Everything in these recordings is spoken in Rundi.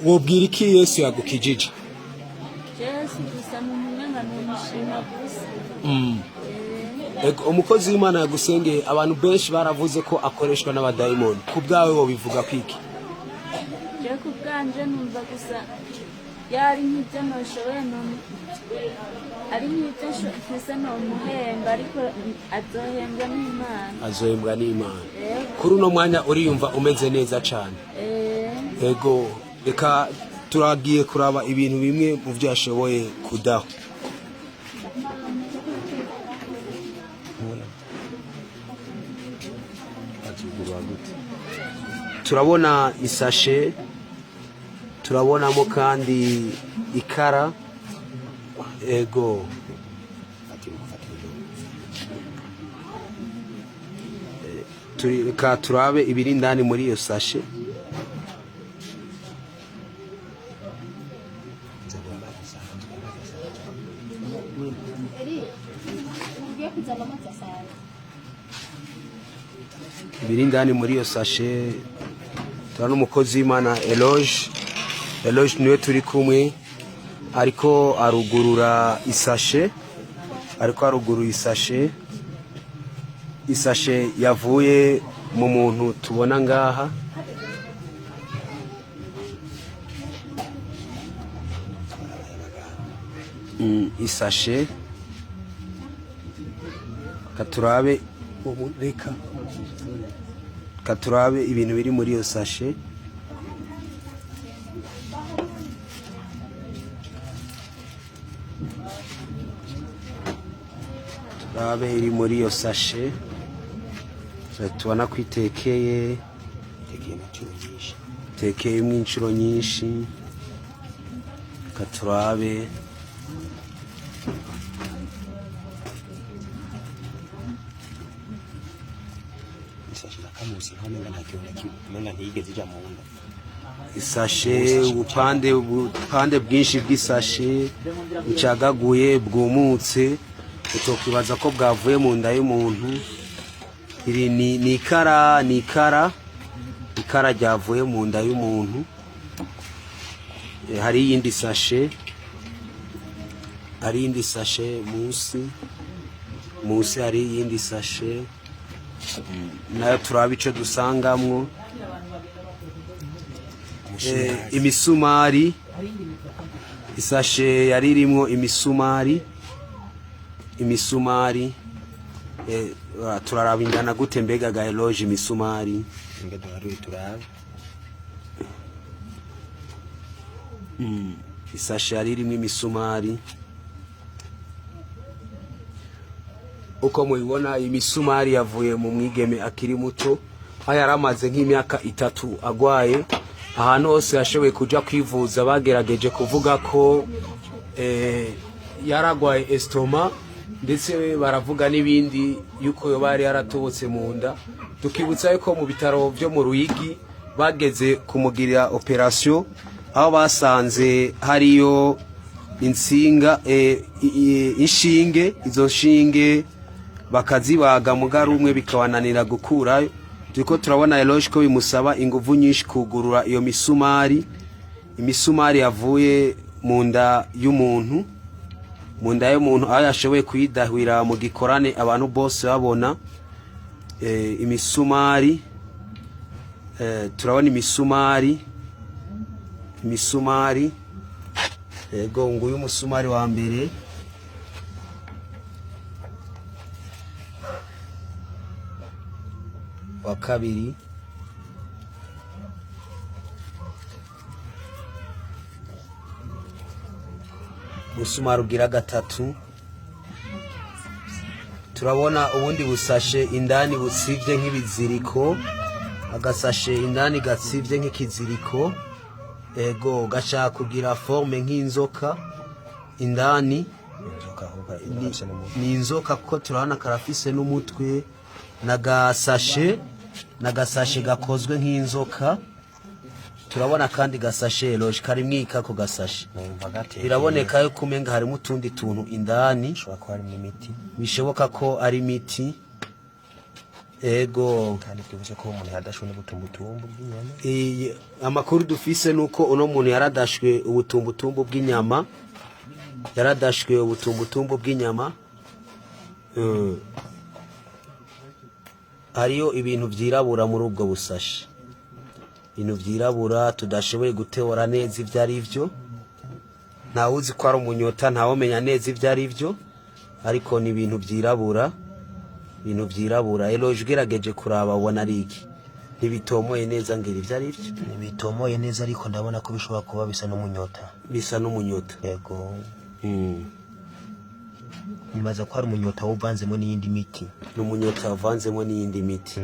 Wobwira iki Yesu yagukijije? Yesu gusa numumenga numushima gusa. Ego, umukozi w'Imana yagusengeye, abantu benshi baravuze ko akoreshwa n'abadayimoni. Ku bwawe wobivuga kwiki? Je ku bwanje numva gusa yari nk'ibyo noshoboye ari nk'ibyo mfise nomuhemba, ariko azohembwa n'Imana. Azohembwa n'Imana. Yego. Kuri uno mwanya uriyumva umeze neza cane? Eh. Ego, reka turagiye kuraba ibintu bimwe mu byo yashoboye kudaho. Turabona isashe, turabonamo kandi ikara. Ego, reka turabe ibiri indani muri iyo sashe. Ibiri indani muri iyo sashe, turabona umukozi w'Imana Eloge. Eloge niwe turi kumwe, ariko arugurura isashe, ariko arugurura isashe, isashe yavuye mu muntu tubona ngaha. Isashe katurabe, ubu reka katurabe ibintu biri muri iyo sashe. Turabe iri muri iyo sashe. Tubona ko itekeye, itekeyemo inshuro nyinshi. Katurabe Isashe irakamusi nkaho umenga nta kintu na kimwe, umenga ntiyigeze ija mu nda. Isashe, ubupande bwinshi bw'isashe bucagaguye, bwumutse, utokwibaza ko bwavuye mu nda y'umuntu. Iri ni ikara, ni ikara, ikara ryavuye mu nda y'umuntu. Hari iyindi sashe, hari iyindi sashe munsi, hari iyindi sashe nayo, turaba ico dusangamwo. Imisumari, isashe yari irimwo imisumari, imisumari. Turaraba ingana gute mbega ga Eloge imisumari? Inge duharuye turabe. Isashe yari irimwo imisumari, uko mubibona, imisumari yavuye mu mwigeme akiri muto, aho yari amaze nk'imyaka 3 agwaye. Ahantu hose yashoboye kuja kwivuza bagerageje kuvuga ko yaragwaye estomac, ndetse baravuga n'ibindi yuko yoba yari yaratobotse mu nda. Tukibutsa yuko mu bitaro byo mu Ruyigi bageze kumugirira operation, aho basanze hariyo insinga, inshinge, izo nshinge bakazibaga muga rumwe bikabananira gukurayo. Turiko turabona Eloge ko bimusaba inguvu nyinshi kugurura iyo misumari, imisumari yavuye mu nda y'umuntu, mu nda y'umuntu, aho yashoboye kuyidahwira mu gikorane abantu bose babona. Imisumari, turabona imisumari, imisumari. Ego, nguyu umusumari wa mbere, wa kabiri, umusumari ugira gatatu. Turabona ubundi busashe indani busivye nk'ibiziriko, agasashe indani gatsivye nk'ikiziriko. Ego, gashaka kugira forme nk'inzoka indani. Inzoka ahubwo irafise n'umutwe. Ni inzoka kuko turabona karafise n'umutwe, n'agasashe, n'agasashe gakozwe nk'inzoka. Turabona kandi gasashe, Eloge, karimwo ikako gasashe. Numva gatekeye. Biraboneka yuko umenga harimo utundi tuntu indani. Hashobora kuba harimo imiti. Bishoboka ko ari imiti. Ego. Kandi twibutse ko umuntu yadashwe n'ubutumbutumbu bw'inyama. Amakuru dufise nuko uno muntu yaradashwe ubutumbutumbu bw'inyama, yaradashwe ubutumbutumbu bw'inyama. Hariyo ibintu vyirabura muri ubwo busashi, ibintu vyirabura tudashoboye guteora neza ivyo ari vyo. Ntawuzi ko ari umunyota, ntawumenya neza ivyo ari vyo, ariko ni ibintu vyirabura, ibintu vyirabura. Eloge, ugerageje kuraba ubona ari iki? Ntibitomoye neza ngira ivyo ari vyo. Ntibitomoye neza, ariko ndabona ko bishobora kuba bisa n'umunyota. Bisa n'umunyota. Yego. Nibaza ko hari umunyota uvanzemo n'iyindi miti. Ni umunyota wavanzemo n'iyindi miti.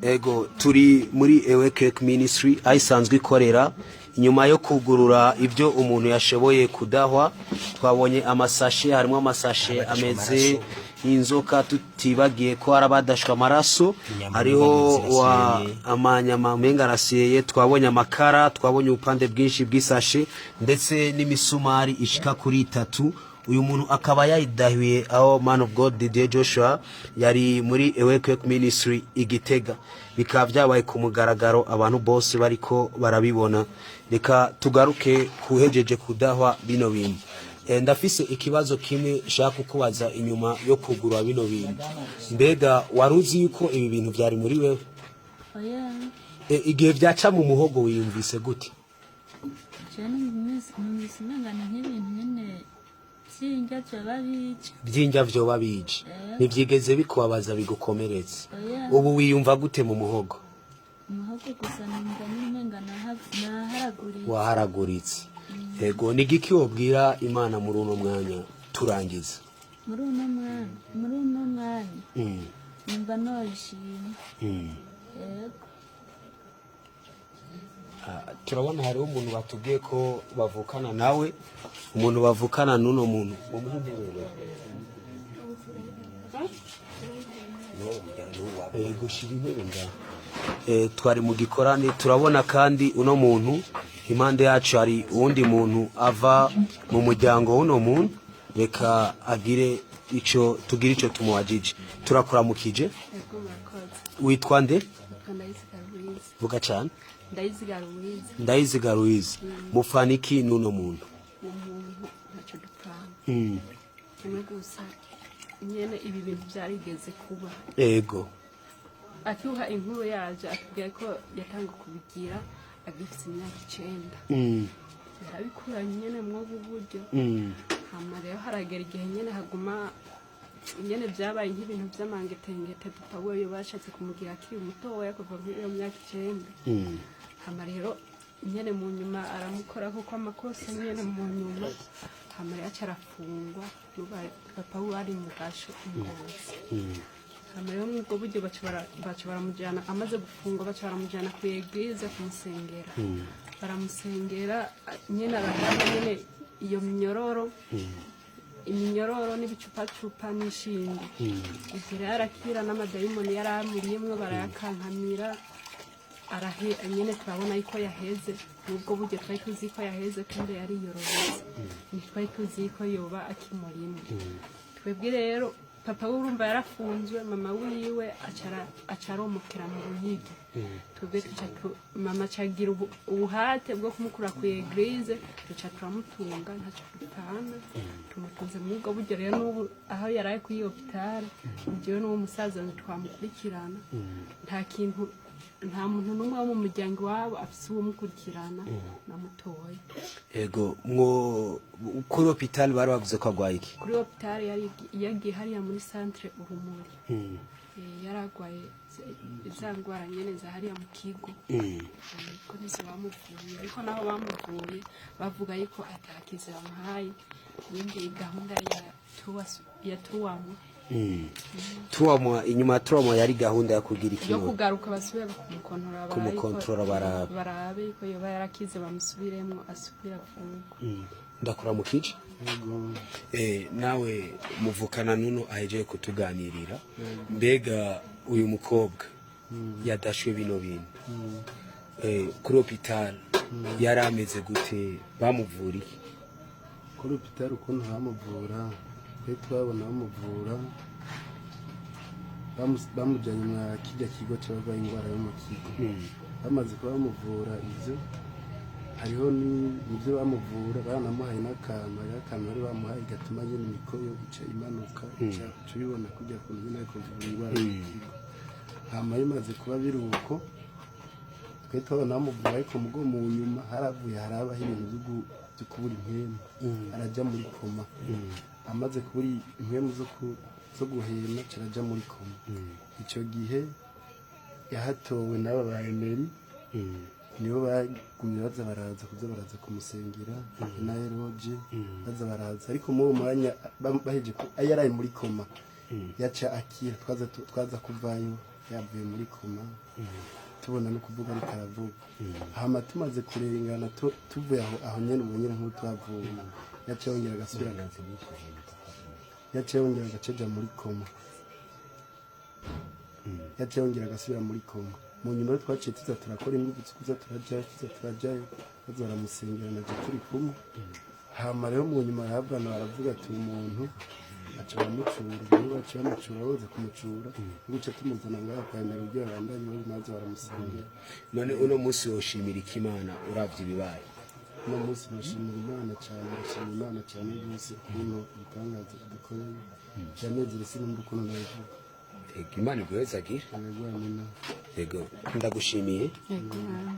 Ego, turi muri Ewekek Ministry aho isanzwe ikorera. Inyuma yo kugurura ibyo umuntu yashoboye kudahwa, twabonye amasashe, harimo amasashe Abadashwe ameze amaraso. nk'inzoka, tutibagiye ko hari abadashwe amaraso. Inyama Hariho wa ziraseye. amanyama umenga araseye, twabonye amakara, twabonye ubupande bwinshi bw'isashe ndetse n'imisumari ishika kuri itatu. Uyu muntu akaba yayidahiye aho man of God Didier Joshua yari muri Ewekek Ministry i Gitega, bikaba byabaye ku mugaragaro, abantu bose bariko barabibona. Reka tugaruke kuhejeje kudahwa bino bintu. Ndafise ikibazo kimwe nshaka kukubaza inyuma yo kugura bino bintu. Mbega wari uzi yuko ibi bintu byari muri wewe? Oya. Igihe byaca mu muhogo wiyumvise gute? Je numvise umenga ni nk'ibintu nyene vy'indya vyoba bica. By'indya vyoba bije? Ntibyigeze bikubabaza, bigukomeretse? Oya. Ubu wiyumva gute mu muhogo? Umuhogo gusa numva nyene umenga naharaguritse. Waharaguritse. Yego, ni igiki wobwira Imana muri uno mwanya turangiza? Muri uno mwanya numva noyishima. Yego. Turabona hariho umuntu batubwiye ko bavukana nawe, umuntu bavukana n'uno muntu. Mumuhe intebe rero. Yego, shira intebe ngaho. Twari mu gikorane, turabona kandi uno muntu impande yacu hari uwundi muntu ava mu muryango w'uno muntu. Reka agire ico tugire ico tumuwajije. Turakuramukije. Ego, murakoze. Witwa nde? Nitwa Ndayiziga Louise. Vuga cyane. Ndayiziga Louise. Ndayiziga Louise, mufana iki n'uno muntu? Uwo muntu ntacyo dupfana. Kimwe gusa nyene, ibi bintu byarigeze kuba. Akiuha inkuru yaje atubwira ko yatanga kubigira agifite imyaka 9. Yarabikuranye nyene mw'ubu buryo. Hama rero haragera igihe nyene haguma nyene byabaye nk'ibintu by'amangetengete. Papa wewe bashatse kumugira akiri mutoya, kuva muri iyo myaka 9. Hama rero nyene mu nyuma aramukora kuko amakosa nyene mu nyuma, hama rero aca arafungwa. N'ubu papa we ari mu gasho i Ngozi. Hama rero muri ubwo buryo baca baramujyana, amaze gufungwa baca baramujyana ku église kumusengera. Baramusengera, nyene arahaba nyene iyo minyororo, iminyororo n'ibicupacupa n'ishinge. Ivyo rero arakira, n'amadayimoni yari amuriyemwo barayakankamira, arahe nyene turabona yuko yaheze. Nubwo buryo twari tuzi ko yaheze, kandi yariyorobetse, ntitwari tuzi ko yoba akimurimo. Twebwe rero papa we urumva yarafunzwe, mama wiwe aca aromokera mu Ruyigi. Twebwe mama acagira ubuhate bwo kumukura ku église, duca turamutunga, ntacyo dupfana, tumutunze muri ubwo buryo. Rero n'ubu aho yaraye kuri iyo hôpital, jewe n'uwo musaza twamukurikirana. Nta kintu, nta muntu n'umwe wo mu muryango iwabo afise uwumukurikirana na mutoya. Ego, mwo kuri hôpital bari bavuze ko agwaye iki? Kuri hôpital yari yagiye hariya muri centre Urumuri. Yaragwaye za ndwara nyene za hariya mu kigo. Ko nizo bamuvuye, ariko naho bamuvuye bavuga yuko atakize bamuhaye, yindi gahunda ya tuwamwe. Tuwamwa, inyuma ya tuwamwa yari gahunda ya kugira iki? Yo kugaruka basubire kumukontorora, barabe Kumukontorora barabe. Barabe yuko yoba yarakize, bamusubiremwo, asubire afungwe. Ndakuramukije. Nawe muvukana nuno ahejeje kutuganirira. Mbega uyu mukobwa yadashwe bino bintu, kuri hôpital yari ameze gute? Bamuvuriye? Kuri hôpital ukuntu bamuvura, twe twabona bamuvura, bamujyanye mwa kijya kigo cy'abarwaye indwara yo mu kigo. Bamaze kuba bamuvura ibyo, hariho n'ibyo bamuvura, baranamuhaye n'akantu. Hariho akantu bari bamuhaye gatuma nyine imikoyo ica imanuka, ica uca ubibona kujya kuntu nyine ariko kuvura indwara yo mu kigo. Hama bimaze kuba biri uko, twe twabona bamuvura, ariko mugo mu nyuma haravuye harabaho ibintu byo kubura impwemu, arajya muri coma. Amaze kubura impwemu zo guhema, aca muri coma. Icyo gihe yahatowe n'aba ba Emery, nibo bagumye baza baraza kuza baraza kumusengera na Eroge baza baraza. Ariko muri uwo mwanya baheje yaraye muri coma, yaca akira. Twaza kuvayo yavuye muri coma, tubona no kuvuga ariko aravuga. Hama tumaze kurengana, tuvuye aho nyene, ubu nyene nk'ubu twavuye, yaca yongera agasubira, yaca yongera agaceja muri coma, yaca yongera agasubira muri coma. Mu nyuma rero twaciye tuza turakora ingufu zo kuza turajayo, tuza turajayo, baza baramusengera naje turi kumwe. Hama rero mu nyuma arahavana, baravuga ati umuntu aca baramucura. Rero baciye bamucura, baza kumucura guca tumuzana ngaha kwa Emera kugira babandanye maze baramusengera. None uno munsi woshimira iki Imana uravye ibibaye? Uno munsi bashimira Imana cyane, bashimira Imana cyane rwose ukuntu ibitangaza idukoreye. Byanezere, sinumva ukuntu nabivuga. Ego, Imana iguhezagire. Yego, amina. Ego, ndagushimiye. Yego, namwe.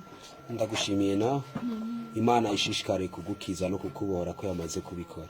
Ndagushimiye nawe. Imana ishishikare kugukiza no kukubohora ko yamaze kubikora.